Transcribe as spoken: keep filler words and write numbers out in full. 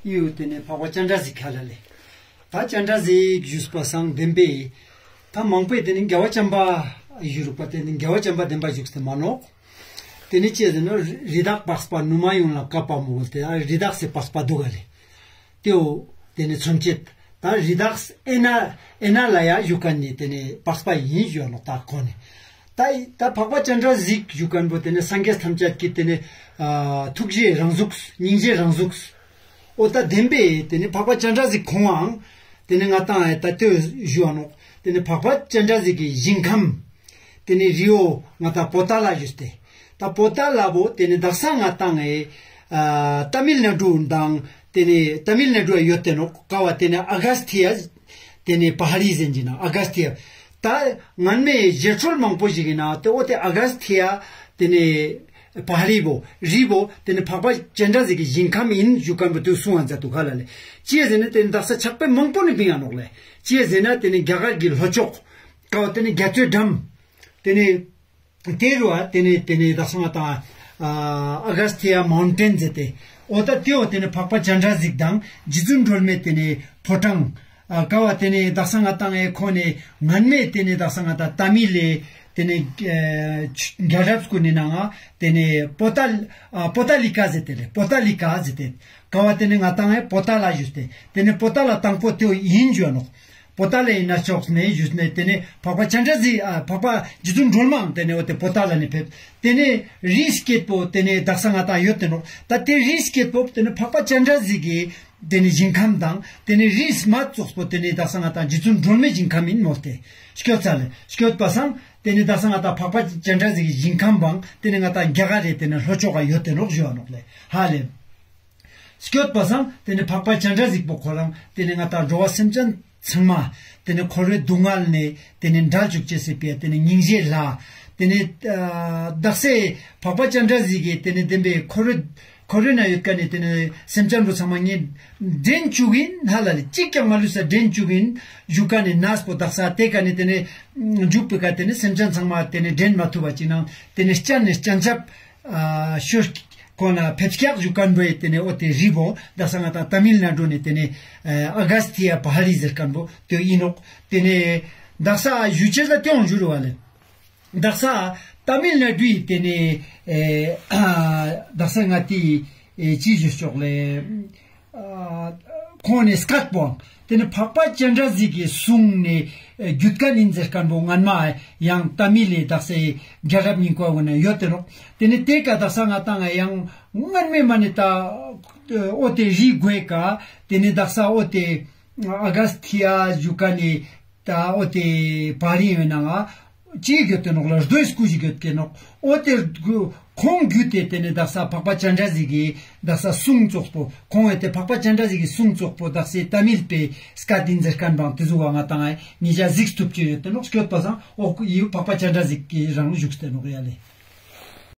ཡུ་ཏེ་ནེ་འཕགས་པ་སྤྱན་རས་གཟིགས་ཁ་ལ་ལེ། ད་སྤྱན་རས་གཟིགས་ཞུས་པ་སང་བདེན་པས། ད་མང་པོས་ཏེ་ནེ་རྒྱལ་བ་བྱམས་པ་ཞུ་རུག་པ། ཏེ་ནེ་རྒྱལ་བ་བྱམས་པ་བདེན་པ་བཞུགས་ཏེ་མ་ནོག། ཏེ་ནེ་ཅི་ཟེར་ན་རི་དྭགས་པགས་པ་ནུ་མ་ཡུང་ལ་བཀབ་པ་མོལ་ཏེ། ཨ་རི་དྭགས་སི་པགས་པ་དུག་ག་ལེ། ཏེའོ་ཏེ་ནེ་མཚོན་བྱེད། ད་རི་དྭགས་ཨེ་ན་ཨེ་ན་ལ་ཡ་ཞུ་ཁན་ནི་ཏེ་ནེ་པགས་པ་ཨིན་ཞུ་ནོག་ད་ཁོ་ནི། ད་ད་འཕགས་པ་སྤྱན་རས་གཟིགས་ཞུ་ཁན་བོ་ཏེ་ནེ་སངས་རྒྱས་ཐམས་ཅད་ཀྱི་ཏེ་ནེ་ཨ་ཐུགས་རྗེའི་རང་གཟུགས། སྙིང་རྗེའི་རང་གཟུགས། འོ་ད་བདེན་པས་ཏེ་ནེ་འཕགས་པ་སྤྱན་རས་གཟིགས་ཁོང་ངའང་ཏེ་ནེ་ང་ཏང་ཨེ་ད་ཏེ་ཞུ་བ་ནོག། ཏེ་ནེ་འཕགས་པ་སྤྱན་རས་གཟིགས་ཀྱི་ཞིང་ཁམས་ཏེ་ནེ་རི་བོ་ང་ཏང་པོ་ཏཱ་ལ་ཞུས་ཏེ། ད་པོ་ཏཱ་ལ་བོ་ཏེ་ནེ་དག་ས་ང་ཏང་ཨེ་ཨ་ཏ་མིལ་ནཱ་ཌུ་དང་ཏེ་ནེ་ཏ་མིལ་ནཱ་ཌུ་ཡོད་དེ་ནོག། ཀ་བོ་ཏེ་ནེ་ཨ་ག་སྟི་ཡ་ཏེ་ནེ་པ་ཧ་རི་ཟེར་གྱི་ན་ཨ་ག་སྟི་ཡ། ད་སྔན་མའི་རྗེས་འགྲོ་མང་པོ་ཞིག་གི་ནང་ཏེ་འོ་ཏེ་ཨ་ག་སྟི་ཡ་ཏེ་ནེ་པ་ཧ་རི་བོ་རི་བོ་ཏེ་ནེ་འཕགས་པ་སྤྱན་རས་གཟིགས་ཀྱི་ཞིང་ཁམས་ཨིན་ཞུ་ཁན་བོ་ཏེ་གསུང་བ་མཛད་དུག་ག་ལ་ལེ། ཅི་ཟེར་ན་ཏེ་ནེ་དག་ས་ཕྱག་དཔེ་མང་པོ་ནེ་བིང་ང་ནོག་ལེ། ཅི་ཟེར་ན་ཏེ་ནེ་རྒྱ་གར་གྱི་ལྷོ་ཕྱོགས་ཀ་བོ་ཏེ་ནེ་རྒྱ་མཚོའི་འགྲམ་ཏེ་ནེ་ཏེ་རུ་བ་ཏེ་ནེ་ཏེ་ནེ་དག་ས་ང་ཏང་ཨ་ཨ་ག་སྟི་ཡ་མའུན་ཊེན་ཟེར་ཏེ། འོ་ད་ཏེའོ་ཏེ་ནེ་འཕགས་པ་སྤྱན་རས་གཟིགས་དང་རྗེ་བཙུན་སྒྲོལ་མའི་ཏེ་ནེ་ཕོ་བྲང་། ཨ་ཀ་བོ་ཏེ་ནེ་དག་ས་ང་ཏང་ཨེ་ཁོ་ནེ་སྔན་མའི་ཏེ་ནེ་དག་ས་ང་ཏང་ཏ་མིལ་ལི་ཏེ་ནེ་ཨེ་རྒྱལ་རབས་གུན་ནི་ནང་ང་ཏེ་ནེ་པོ་ཏཱ་ཨ་པོ་ཏཱ་ལི་ཀ་ཟེར་ཏེ་ལེ། པོ་ཏཱ་ལི་ཀ་ཟེར་ཏེ། ཀ་བོ་ཏེ་ནེ་ང་ཏང་ཨེ་པོ་ཏཱ་ལ་ཞུས་ཏེ། ཏེ་ནེ་པོ་ཏཱ་ལ་དང་པོ་ཏེའོ་ཨིན་ཞུ་ནོག། པོ་ཏཱ་ལའི་ནང་ཕྱོགས་ནེ་ཞུས་ནེ་ཏེ་ནེ་འཕགས་པ་སྤྱན་རས་གཟིགས་ཨ་འཕགས་པ་རྗེ་བཙུན་སྒྲོལ་མའང་ཏེ་ནེ་འོ་ཏེ་པོ་ཏཱ་ལ་ནེ་ཕེབས། ཏེ་ནེ་རིའི་སྐེད་པོ་ཏེ་ནེ་དག་ས་ང་ཏང་ཡོད་དེ་ནོག། ད་ཏེ་རིའི་སྐེད་པོ་ཏེ་ནེ་འཕགས་པ་སྤྱན་རས་གཟིགས་ཀྱི་ཏེ་ནེ་ཞིང་ཁམས་དང་ཏེ་ནེ་རིའི་རྨང་ཙོགས་པོ་ཏེ་ནེ་དག་ས་ང་ཏང་རྗེ་བཙུན་སྒྲོལ་མའི་ཞིང་ཁམས་ཨིན་མོལ་ཏེ་སྐྱོད་ཚར་ལེ། སྐྱོད་པ་སང་ཏེ་ནེ་དག་ས་ང་ཏང་འཕགས་པ་སྤྱན་རས་གཟིགས་ཀྱི་ཞིང་ཁམས་བོའང་ཏེ་ནེ་ང་ཏང་རྒྱ་གར་རི་ཏེ་ནེ་ལྷོ་ཕྱོགས་ཀ་ཡོད་དེ་ནོག་ཞུ་བ་ནོག་ལེ། ཧ་ལེ། སྐྱོད་པ་སང་ཏེ་ནེ་འཕགས་པ་སྤྱན་རས་གཟིགས་པོ་ཁོ་རང་ཏེ་ནེ་ང་ཏང་འགྲོ་བ་སེམས་ཅན་ཚང་མ་ཏེ་ནེ་འཁོར་བའི་སྡུག་བསྔལ་ནེ་ཏེ་ནེ་འདྲལ་ཅུག་ཅེས་སི་ཕིའ་ཏེ་ནེ་སྙིང་རྗེ་ལ་ཏེ་ནེ་ཨ་དག་ས་འཕགས་པ་སྤྱན་རས་གཟིགས་ཀྱི་ཏེ་ནེ་བདེན་པའི་འཁོར་བའི་འཁོར་བའི་ནང་ཡོད་ཁན་ནི་ཏེ་ནེ་སེམས་ཅན་བོ་ཚང་མ་ངས་འདྲེན་ཅུག་ཨིན། ཧ་ལ་ལེ་གཅིག་ཀྱང་མ་ལུས་ས་འདྲེན་ཅུག་ཨིན་ཞུ་ཁན་ནི་གནས་པོ་དག་ས་ཏེ་ཀ་ནེ་ཏེ་ནེ་འཇུག་པའི་ཀ་ཏེ་ནེ་སེམས་ཅན་ཚང་མ་ཏེ་ནེ་འདྲེན་མ་ཐུབ་པ་ཅིག་ནང་ཏེ་ནེ་སྤྱན་ནེ་སྤྱན་ཆབ་ཨ་ཤོར་ཁོ་ན་ཕེབས་སྐྱག་ཞུ་ཁན་བོའི་ཏེ་ནེ་འོ་ཏེ་རི་བོ་དག་ས་ང་ཏང་ཏ་མིལ་ནཱ་ཌུ་ནེ་ཏེ་ནེ་ཨ་ཨ་ག་སྟི་ཡ་པ་ཧ་རི་ཟེར་ཁན་བོ་ཏེ་ཨིན་ནོག། ཏེ་ནེ་དག་ས་ཞུ་ཅེས་ལ་ཏེའང་ཞུ་རུ་བ་ལེ། དག་ས་ཏ་མིལ་ནཱ་ཌུའི་ཏེ་ནེ་ཨེ་ཨ་དག་ས་ང་ཏི་ཨེ་ཅི་ཞུ་ཅོག་ལེ། ཨ་ཁོང་ནེ་སྐད་པོའང་ཏེ་ནེ་འཕགས་པ་སྤྱན་རས་གཟིགས་ཀྱི་གསུང་ནེ་ཨེ་རྒྱུད་ཁན་ཨིན་ཟེར་ཁན་བོ་སྔན་མ་ཡང་ཏ་མིལ་ལི་དག་ས་རྒྱལ་རབས་རྙིང་པ་བོ་ནེ་ཡོད་དེ་ནོག། ཏེ་ནེ་ཏེ་ཀ་དག་ས་ང་ཏང་ཡང་སྔན་མའི་མ་ནེ་ད་འོ་ཏེ་རི་གོའི་ཀ་ཏེ་ནེ་དག་ས་འོ་ཏེ་ཨ་ག་སྟི་ཡ་ཞུ་ཁན་ནི་ད་འོ་ཏེ་པ་ཧ་རི་ཡོད་ན་ང་ཅི་གྱུད་དེ་ནོག་ལ་རྡོའི་སྐུ་ཞིག་གྱུད་དེ་ནོག། འོ་ཏེ་ཁོང་གྱུད་དེ་ཏེ་ནེ་དག་ས་འཕགས་པ་སྤྱན་རས་གཟིགས་ཀྱི་དག་ས་གསུང་ཙོགས་པོ་ཁོང་ཨེ་ཏེ་འཕགས་པ་སྤྱན་རས་གཟིགས་ཀྱི་གསུང་ཙོགས་པོ་དག་ས་ཏ་མིལ་པའི་སྐད་ཨིན་ཟེར་ཁན་བོའང་ཏེ་ཟུག་བ་ང་ཏང་ཨེ་ཉེ་ཞ་གཟིགས་ཐུབ་ཅེས་ཡོད་དེ་ནོག། སྐྱོད་པ་སང་འོ་ཡུ་འཕགས་པ་སྤྱན་རས་གཟིགས་ཀྱི་རང་བཞུགས་ཏེ་ནོག་ཡ་ལེ།